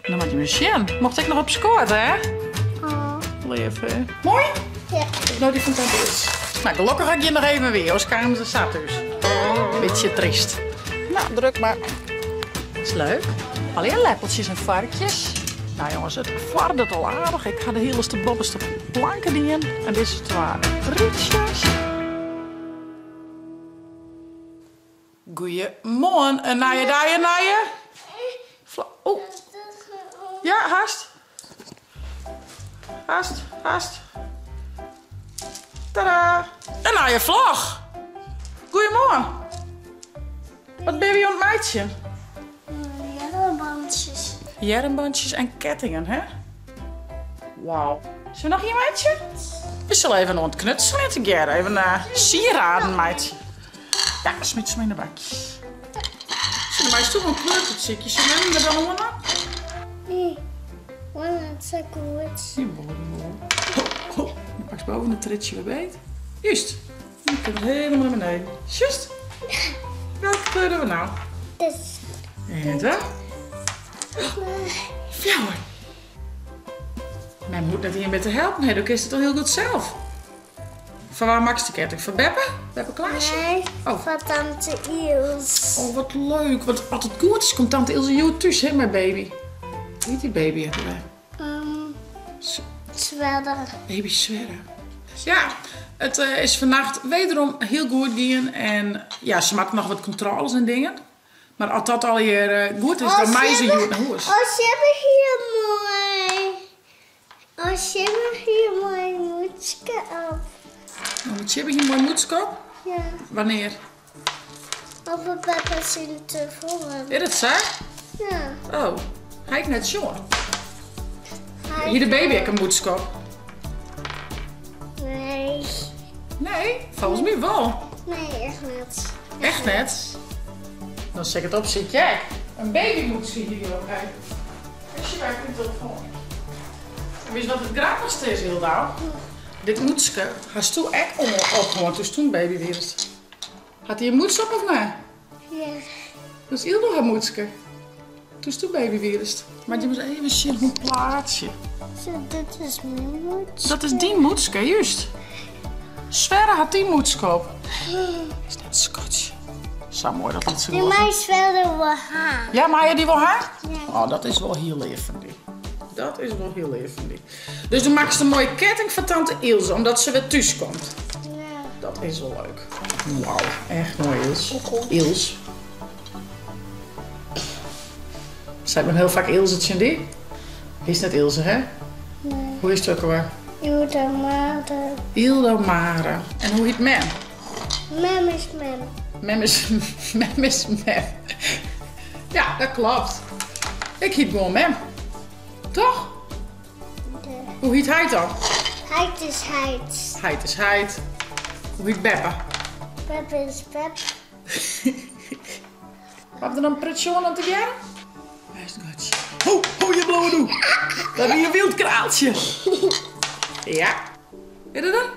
Dan moat je maar sjen. Mocht ik noch op skoat, hè? Oh. Leaf, hè? Moai? Ja. No dy fan tante Ilse. Nou, gelokkich ha ik hjir noch even wie, oars kamen se sa thús. Bytsje tryst. Nou, druk mar. Is leuk. Allegear leppeltsjes en foarkjes. Nou jongens, it foardert al aardich. Ik ha de hielste boppeste planken dien. En dizze twa rytsjes. Goeiemoarn, in nije dei, in nije. Oeh. Ja, hast. Hast, hast. Tada! In nije vlog. Goeiemoarn. Wat binne wy oan it meitsjen? Earmbantsjes. Earmbantsjes en kettingen, hè? Wauw. Sille we noch ien meitsje? We sille even oan it knutselen tegearre. Even sieraden meitsje. Ja, smyt se mar yn de bakjes. Sjoch, dan meist wol in kleurtje sykje. Sjoch, mem der dan oan? Nee, want net sa goed. Jawol, jawol. Ho, ho. Dan pakst boven it triedsje wer beet. Juist. Dan komt it helemaal naar beneden. Juist. Welke kleur dogge we nou? Dizze. En twa. Fjouwer. Mem hoecht net ien mear te helpen, hè? Do kinst it al hiel goed sels. Foar wa makkest de ketting? Foar beppe? Beppe Klaasje? Nee, oh. foar tante Ilse. Oh, wat leuk. Want as it goed is, komt tante Ilse hjoed thús, hè, mei baby. Hoe hjit dy baby ek alwer? Um, Swerre. Baby Swerre. Ja, it eh, is fannacht wederom hiel goed gien. En ja, se moatte noch wat kontrôles en dingen. Mar as dat allegear eh, goed is, dan mei se hjoed nei hûs. Oh, se hawwe hiel moai. Oh, Sjibbe hie in moai mûtske op. Oh, Sjibbe hie in moai mûtske op? Ja. Wannear? Op 'e beppe syn telefoan. Is dat sa? Ja. Oh, ha ik net sjoen. Hie de baby ek in mûtske op? Nee. Nee? Folgens my wol. Nee, echt net. Echt net? Dan sil ik it opsykje ek. In babymûtske hie dy op, hé. Is je werkt in telefoan. En witst wat it grappichste is, Hilda? Dit mûtske hasto ek op hân doe'tst in baby wiest. Hat hy in mûts op of net? Ja. Dat is Ildo har mûtske. Doe'tst baby wiest. Mar je moat even sjen hoe plaatsje. Zo, dit is myn mûtske. Dat is dyn mûtske, juist. Sverre hat dyn mûtske op. Is dat skatsje. Sa moai dat lytse Dy guozzen. mei Sverre wol ha. Ja, mei er dy wol ha? Ja. Oh, dat is wol hiel leaf fan dy. Dat is wol hiel leaf fan dy. Dus do makkest in moaie ketting foar tante Ilse, omdat se wer thús komt. Ja. Dat is wol leuk. Wauw, echt moai Ils. Ils. Seit men hiel faak Ilse tsjin dy? Hiest net Ilse, hè? Nee. Hoe hiest ek alwer? Ildo Mare. Ildo Mare. En hoe hiet mem? Mem is mem. Mem is, mem is mem. Ja, dat klopt. Ik hiet gewoan mem. Toch? Nee. Hoe hiet heit dan? Heit is heit. Heit is heit. Hoe hiet beppe? Beppe is bep. Wat der dan prutje oan tegearre? Wêr is it gatsje? Ho, ho, je blauwe doe! Dat wie in wyld kraaltsje. Ja. Is dat er?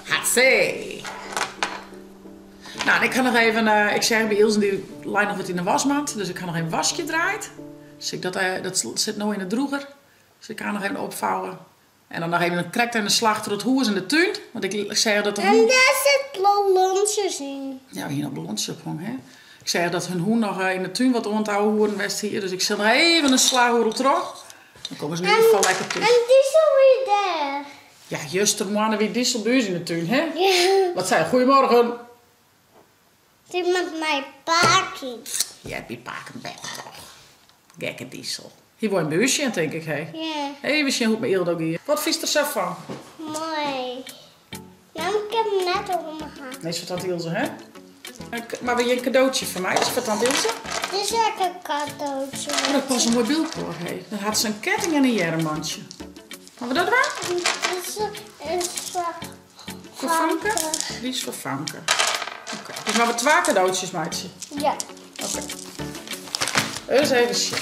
Hatsé! Nou, en ik ha noch even, eh, ik seach by Ilse dy lei noch wat yn de wasmand, dus ik ha noch even waskje draaid. Dus ik dat, eh, dat sit no yn de droeger. Dus ik ha noch even opfouwen. En dan noch even krekt even in slach troch it hûs en de tún. Want ik seach dat de En hûn... dêr sit ballontsjes yn. Ja, we hiene al ballontsjes ophongen, hè. Ik seach dat hun hûn noch yn de tún wat oan it ouwehoeren west hie. Dus ik sil noch even in slach oeral troch. Dan komme se yn ieder gefal lekker thús. En Diesel wie dêr. Ja, justermoarn wie Diesel by ús yn de tún, hè. Ja. Wat sei er? Goeiemorgen. Dy moat mei pake. Ja, by pake en beppe toch. Gekke Diesel. Hy wol even by ús sjen, tink ik, hè? Ja. Even sjen hoe't it mei Ildo giet. Wat fynst der sa fan? Moai. Nou, ik kin him net om ha. Nee, is foar tante Ilse, hè? Mar wer hjir in kadootsje foar my. Is foar tante Ilse? Dit is ek in kadootsje. Oh, dat past moai by elkoar, hè? Dan hat se in ketting en in earmbantsje. Moatte we dat dwaan? Dit is foar Foar Famke? Dy is foar Famke. Oké. Dus moatte we twa kadootsjes meitsje? Ja. Oké. Ris even sjen.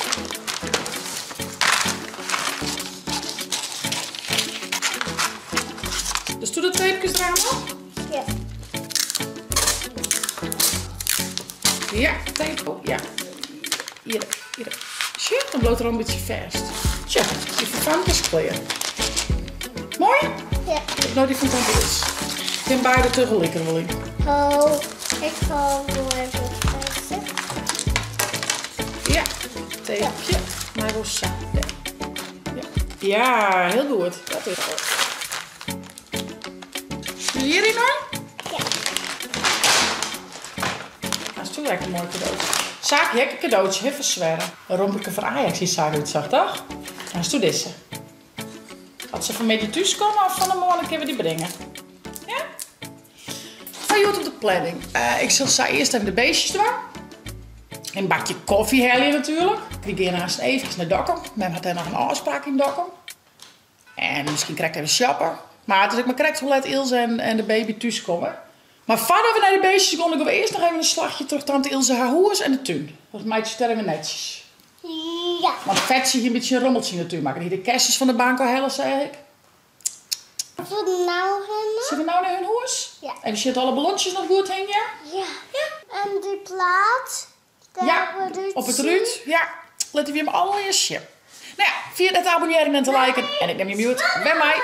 Dus doe de tapejes eraan op? Ja. Ja, tape. Oh, ja. Hier, hier. Sjen. Dan bliuwt er al in bytsje fêst. Tsja, dy fan Famke is klear. Moai? Ja. Ik no dy fan tante Ilse. Kin beide tegelyk er wol yn. Oh, ik hou wol even fêst. Ja, tapeje. Mei wol sa. Ja. Ja, heel goed. Dat is al. Hjiryn no? Ja. Dat is toch lekker moai cadeautje. Saak, je in cadeautje, hè, foar Sverre. In romperke foar Ajax hie Saak útsocht, toch? Dan is dizze. As se fanmiddei thús komme of fan 'e moarn, dan kinne we dy bringe. Ja? Foar hjoed op de planning. Ik sil sa earst even de beestjes dwaan. In bakje koffie helje natuerlik. Wy gean aanst eefkes nei Dokkum. Mem hat dêr noch in ôfspraak yn Dokkum. En miskien krekt even shoppe. Mar it is ek mar krekt hoe let Ilse en de baby thús komme. Mar foardat we nei de beestjes gean, dan gean we earst noch even in slachje troch tante Ilse har hûs en de tún. Dat meitsje we dêr even netsjes. Ja. Want Fetsje hie in bytsje in rommeltsje yn de tún makke. Dy hie de kessens fan de bank ôfhelle, seach ik. Sille we no hinne? Sille we no nei hun hûs? Ja. Even sjen oft alle ballontsjes noch goed hingje? Ja. En dy plaat? Ja, op it rút. Ja, litte we him allegear sjen. No ja, ferjit net te abonnearjen en te liken. En ik nim jim hjoed wer mei.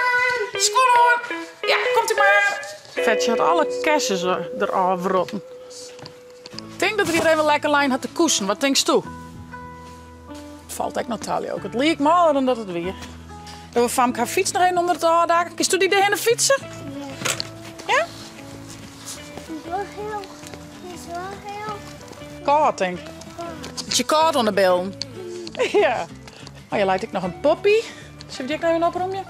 Skuon oan! Ja, komt u mar. Fetsje hat alle kessens derôf wrotten. Ik tink dat er hjir even lekker lein hat te koesen. Wat tinkst do? Falt ek Natalia ook. It liek mâler dan dat it wie. Dan we Famke har fyts noch even ûnder it ôfdak. Kinst do dy derhinne fytse? Ja. Ja? Het is wel heel, het is wel heel Kâld, tink ik. Bytsje kâld oan de billen. Ja. Oh, hjir leit ek noch in poppy. Sille we dy ek noch even opromje?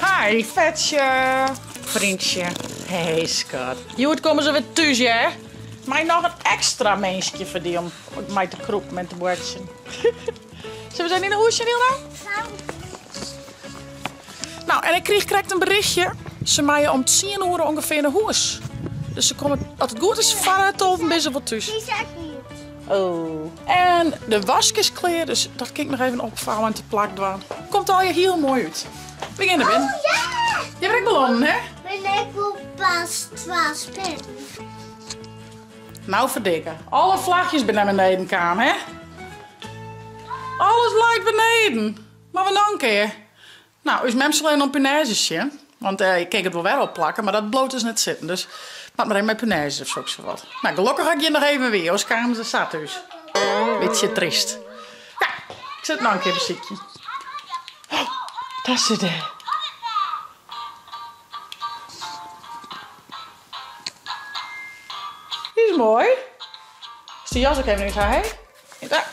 Hi, Fetsje. Vriendje. Hey, skat. Hjoed komme se wer thús, hè? Mei noch in ekstra minskje foar dy om mei te krûpen en te boartsjen. Sille we ris even yn 'e hûs sjen, Hilda? Nou, en ik kriich krekt in berichtje. Se meie om tsien oere ûngefear nei hûs. Dus se komme, as it goed is, foar tolven binne se wol thús. Die is echt niet. Oh. En de wask is klear, dus dat kin ik noch even opfouwen en te plak dwaan. Komt allegear hiel moai út. We gean nei binnen. Oh ja! Je hebt ek ballonnen, hè? Ben ik wol pas twa spinnen. Nou ferdikke, alle vlagjes binne nei beneden kaam, hè? Alles leit beneden. Mar wat dan kear? Nou, ús mem sil even om punêzjes sjen. Want ik kin it wol wer opplakke, mar dat bliuwt dus net sitten. Dus moat mar even mei punêzjes of soks wat. Nou, gelokkich ha ik hjir noch even wie, oars kamen se sa thús. Bytsje tryst. Ja, ik sil it noch in kear besykjen. Oh, daar sit er. Dy is moai. Is de jas ek even út har, hè? En ta.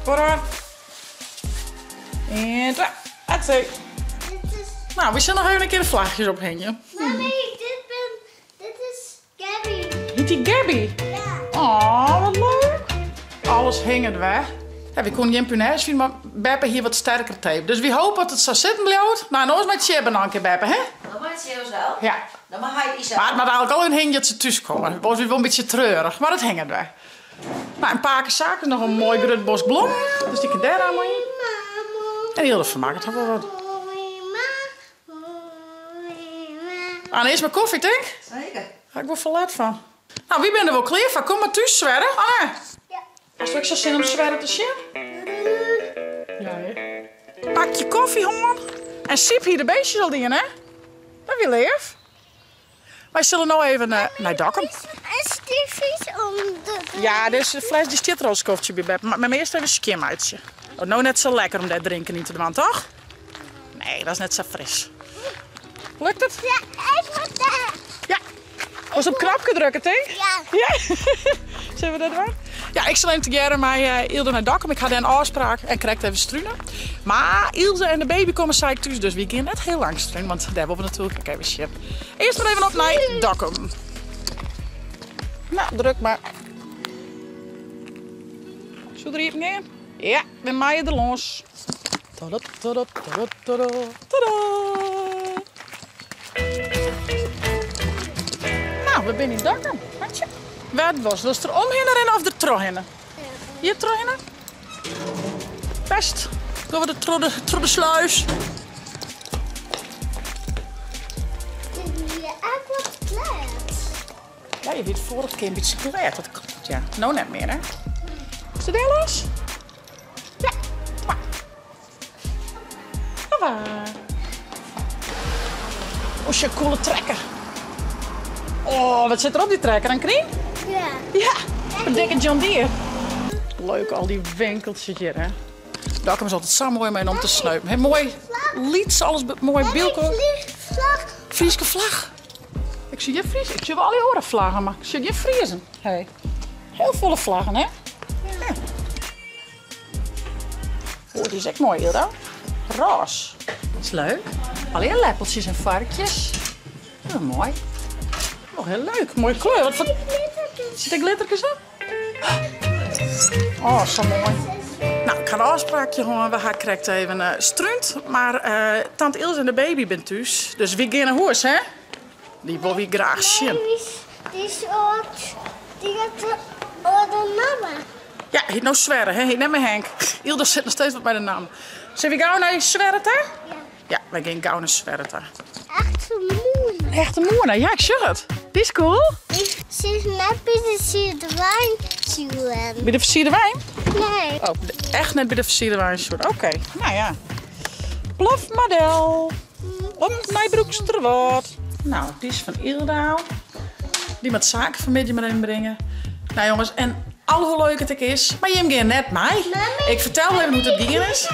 Foar. En ta. Hatsé. Nou, we zullen nog even een keer de vlagjes ophingje. Mami, dit, ben, dit is Gabby. Heet die Gabby? Ja. Oh, wat leuk. Alles hinget weg. Ja, we koenen gjin punaise fine, mar Beppe hie wat sterker tape. Dus we hopen dat it sa sitten bliuwt. Nou, en oars mei Tsjibbe noch in kear Beppe, hè? Dan mei Tsjibbe sels. Ja. Dan mei hy Isa. Mar it moat eigentlik al hingje dat se thús komme. Oars wie wol in bytsje treurich, mar it hinget wer. Nou, en pake Saak is noch in moai grut bosk blommen, dus dy kin dêr oan mei. En Hilde fermakket har wol wat. Anne, earst mar kofje, tink? Seker. Ha ik wol ferlet fan. Nou, wy binne der wol klear foar. Kom mar thús, Sverre. Anne! Ja. Hast ek sa'n sin om Sverre te sjen? Ja, hè? Bakje kofje hân. En Siep hie de beestjes al dien, hè? Dat wie leaf. Wy sille no even nei Dokkum. Is dy fles om de... Ja, dizze fles dy stiet der al in skoftsje by beppe. Mar earst even skjinmeitsje. Oh, no net sa lekker om dêr drinken yn te dwaan, toch? Nee, dat is net sa fris. Lukt it? Ja, ik word daar. Ja. Wolst op knopke drukke, tink? Ja. Ja? Sille we dat dwaan? Ja, ik sil even tegearre mei eh, Ilde nei Dokkum. Ik ha dêr in ôfspraak en krekt even strune. Mar Ilse en de baby komme sei ik thús, dus wy gean net hiel lang strunen, want dêr wolle we natuerlik ek even sjen. Earst mar even op nei Dokkum. Nou, druk mar. Soe der iepen gean? Ja, we meie der lâns. Tada, tada, tada, tada, tada. Nou, we binne yn Dokkum. Hartje. Wêr wolst? Wolst der omhinne rinne of der trochhinne? Hjir trochhinne? Best. Gean we der troch de sluis. Dit is ek wat glêd. Ja, je wie it foarige kear in bytsje glêd. Dat kloppet, ja. No net mear, hè? Is it dêr los? Ja. Revoir. Oh, sjoch, coole trekker. Oh, wat sit der op dy trekker? In knyn? Ja. Ja, in dikke John Deere. Leuk, al dy winkeltsjes hjir, hè. Dokkum is altyd sa moai om even om te sneupen. Hè, moai lyts, alles moai by elkoar. Vlag. Fryske flach. Ik sjoch gjin Fries, ik sjoch wol al dy oare flaggen, mar ik sjoch gjin Friezen. Hey. Hiel folle flaggen, hè? Ja. Oeh, dy is ek moai, Hilda. Rôs. Dat is leuk. Allegear leppeltsjes en foarkjes. Ja, moai. Oh, hiel leuk. Moaie kleur. Wat foar... Sit der glitterkes op? Oh, sa moai. Nou, ik ha in ôfspraakje hân. We ha krekt even eh, strúnd. Mar eh, tante Ilse en de baby bin thús. Dus wy gean nei hûs, hè? Dy wol wy graach sjen. Dy is old. Dy hat de âlde namme. Ja, hyt no Sverre, hè? Hyt net mear Henk. Ylda sit noch steeds wat mei de namme. Sille wy gau nei Sverre ta? Ja. Ja, wy gean gau nei Sverre ta. Echte mûne. Echte mûne, ja, ik sjoch it. Dy is cool. Se is net by de fersierde wein sjoen. By de fersierde wein? Nee. Oh, echt net by de fersierde wein sjoen. Oké, nou ja. Plof mar del. Op nei Broeksterwâld. Nou, dy is fan Ylda. Dy moat Sake fanmiddei mar even bringe. Nou jonges, en al hoe leuk it ek is, mar jim gean net mei. Ik fertel wol even hoe't it gien is.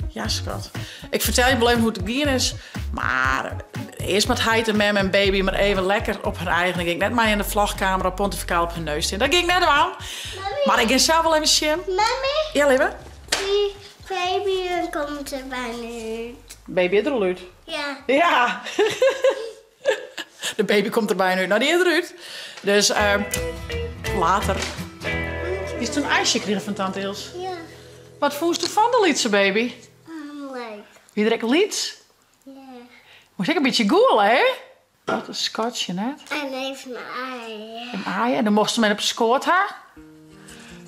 Ja, skat. Ik fertel je wol even hoe't it gien is. Mar earst moat heit en mem en baby mar even lekker op har eigen. Ik gean net mei in de vlogkamera pontificaal op hun neus stean. Dat gean ik net dwaan. Mar ik gean sels wol even sjen. Mammy? Ja, leave. Dy baby komt der bijna út. Baby is der al út? Ja. Ja. De baby komt der bijna út. Nou, dy is der út. Dus uh, later. Hiest in ijsje krigen fan tante Els? Ja. Wat fûnst fan de lytse baby? Leuk. Wie er ek lyts? Ja. Moast ek in bytsje gûle, hè? Wat in skatsje, net? En even aaien. En aaien. En dan mochtst him even op skoat ha.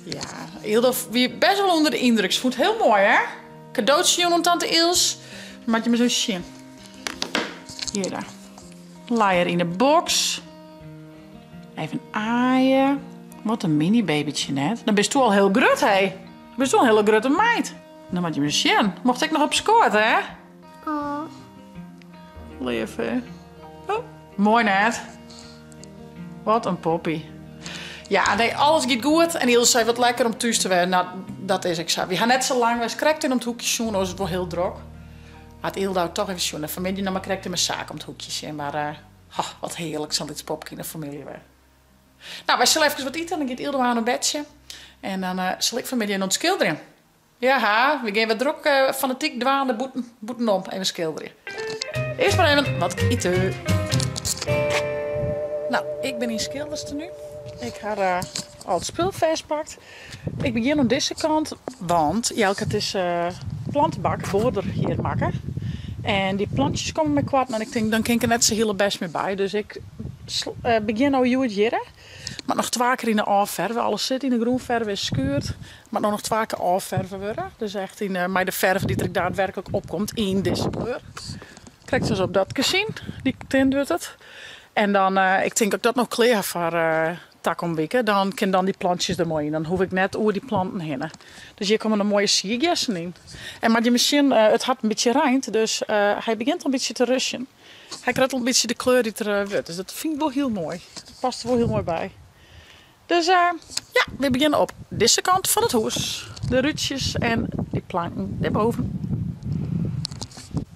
Ja, Ylda wie best wol ûnder de yndruk. Se fûn it hiel moai, hè? Kadootsje jûn oan tante Els. Dan moat je mar ris sjen. Hjir dan. Luier yn de boks. Even aaien. Wat in mini-babytsje net. Dan bist do al hiel grut, hè? Bist do in hiele grutte meid. Dan moat je mar sjen. Mocht ek noch op skoat, hè? Oh. Leaf, hè? Oh, moai net. Wat in poppy. Ja, nee, alles giet goed. En Ilse sei wat lekker om thús te wêzen. Nou, dat is ek sa. Wy ha net sa lang west. Krekt even om it hoekje sjoen, oars is it wol hiel drok. Hat Ylda toch even sjoen. En fanmiddei noch mar krekt even Sake om it hoekje sjen. Mar uh, ha, wat hearlik, sa'n lyts popke yn de famylje wer. Nou, wy sille efkes wat ite en dan giet Ylda oan op bedsje. En dan uh, sil ik fanmiddei even oan it skilderjen. Ja, we gean wer drok uh, fanatyk dwaande bûten, bûtenom even skilderje. Earst mar even wat ite. Nou, ik bin yn skilderstenu. Ik ha uh, al it spul fêstpakt. Ik begjin oan dizze kant, want Jelke hat dizze plantebak border hjir makke. En dy plantsjes komme mei koarten en ik tink dan kin ik der net sa hiele bêst mear by. Dus ik uh, begjin no hjoed hjirre. Moat noch twa kear yn de ôfferve. Alles sit yn de grûn, ferve is skuurd. Moat no noch twa kear ôfferve wurde. Dus echt yn, mei de ferve dy't der ek daadwerklik opkomt yn dizze kleur. Krekt sa as op dat kezyn, dy tint wurdt it. En dan, ik tink as ik dat no klear ha foar takom wike, dan kin dan dy plantsjes der moai yn. Dan hoech ik net oer dy planten hinne. Dus hjir komme noch moaie siergessen yn. En moat jimme sjen, it hat in bytsje reind, dus hy begjint al in bytsje te rusjen. Hy krijt al in bytsje de kleur dy't er wurdt. Dus dat fyn ik wol hiel moai. Dat past der wol hiel moai by. Dus ja, we begjinne op dizze kant fan it hûs. De rútsjes en dy planken dêrboven.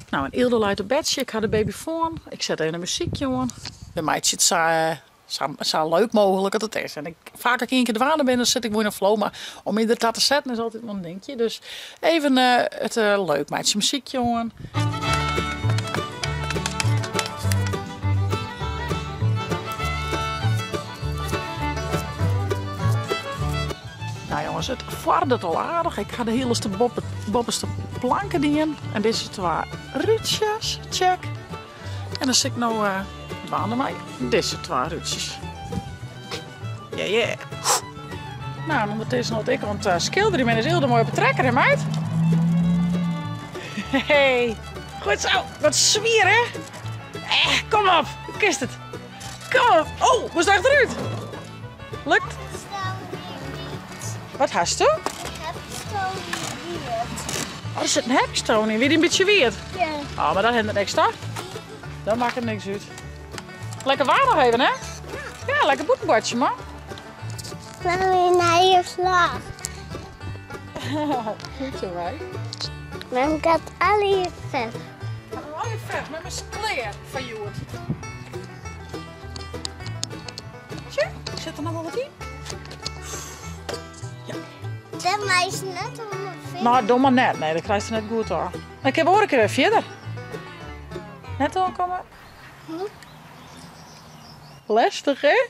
Nou, en Ylda leit op bedsje. Ik ha de babyfoan. Ik set even in muzykje oan. We meitsje it sa, sa, sa leuk mooglik as it is. En ik, faak as ik ien kear dwaande bin, dan sit ik wol yn in flow. Mar om my der ta te setten is altyd wol in dinkje. Dus even it leuk meitsje, muzykje oan. Nou jonges, it foardert al aardich. Ik ha de hielste boppe, boppeste planken dien. En dizze twa rútsjes, check. En dan sit ik no uh, dwaande mei dizze twa rútsjes. Yeah, yeah. Nou, en ûndertusken hâld ik oan it eh, skilderjen. Men is hiel moai op 'e trekker, hè meid? Hey, goed zo. Wat swier, hè? Eh, kom op, do kinst it. Kom op. Oh, moast achterút. Lukt. Wat hasto? Ik heb niet. Oh, der sit in hekstone yn. Wie dy in bytsje wiet? Ja. Oh, mar dat hindert niks, toch? Dat makket niks út. Lekker waar noch even, hè? Ja, lekker bûtenboartsje, man. Mem, een nije vlog. Goed zo, hè? Mem gaat allegear ferve. Allegear ferve, mem is klear foar hjoed. Sjoch, sit der noch wol wat yn? Ja. Dat meist net om myn finger. No, doch mar net. Nee, dat krijst der net goed ôf. Dan kinne we oare kear wer fierder. Net oankomme? Lestich, hè?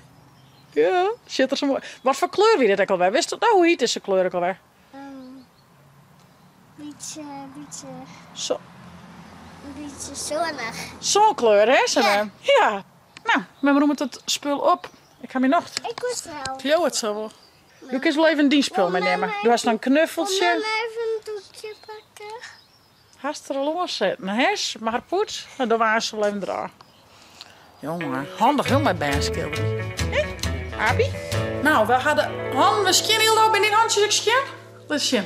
Ja, sit der sa moai. Wat foar kleur wie dit ek alwer? Witst dat? Hoe hyt dizze kleur ek alwer? Bytsje, bytsje. Zo. Bytsje sânnich. Zo'n kleur, hè? Sa Ja. Ja. No, mem rûmet it spul op. Ik ha myn nocht. Ik wol sels. Jo, it sil wol. Do kinst wol even dyn spul meinimme. Do hast noch in knuffeltsje. Wol mem even in doekje pakke? Hast der al oan sitten, hè? Mar poets, no dan waard se wol even draaid. Jonge, handich jong mei bern skilderje. Hé, Abi? No, we ha de hannen wer skjin hielendal. Binne dyn hantsjes ek skjin? Lit sjen.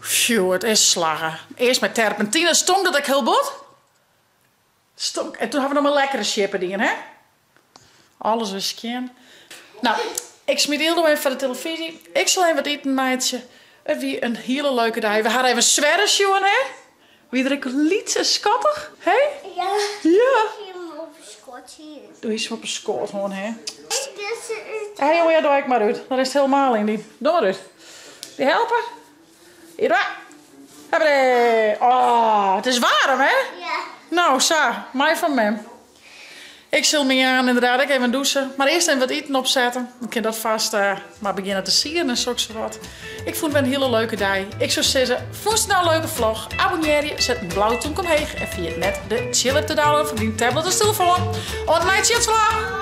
Phew, it is slagge. Earst mei terpentine, stonk dat ek hiel bot? Stonk. En toen ha we noch mar lekkere sjippe dien, hè? Alles wer skjin. No, ik smyt Yldo even foar de telefyzje. Ik sil even wat iten meitsje. It wie in hiele leuke dei. We ha even Sverre sjoen, hè? Wie er ek lyts en skattich, hè? Ja. Ja. Ik hie him op 'e skoat hân. Do hiest him op 'e skoat hân, hè? Ik dizze út. Hé, jonge, ja, doar ik mar út. Dan is it helemaal yn dy. Doar mar út. Dy helpe? Hier, Hoppatee. Oh, it is waarm, hè? Ja. No, sa. Mei fan mem. Ik sil my aan ynderdaad ek even dûse. Mar earst even wat iten opsette. Dan kin dat fêst mar begjinne te sieren en sokssawat. Ik fûn it wer in hiele leuke dei. Ik soe sizze, fûnst it no in leuke vlog? Abonnearje, set in blau tûmke omheech en ferjit net de Chill app te downloaden foar dyn tablet of telefoan. Oant de neiste tsjilslach!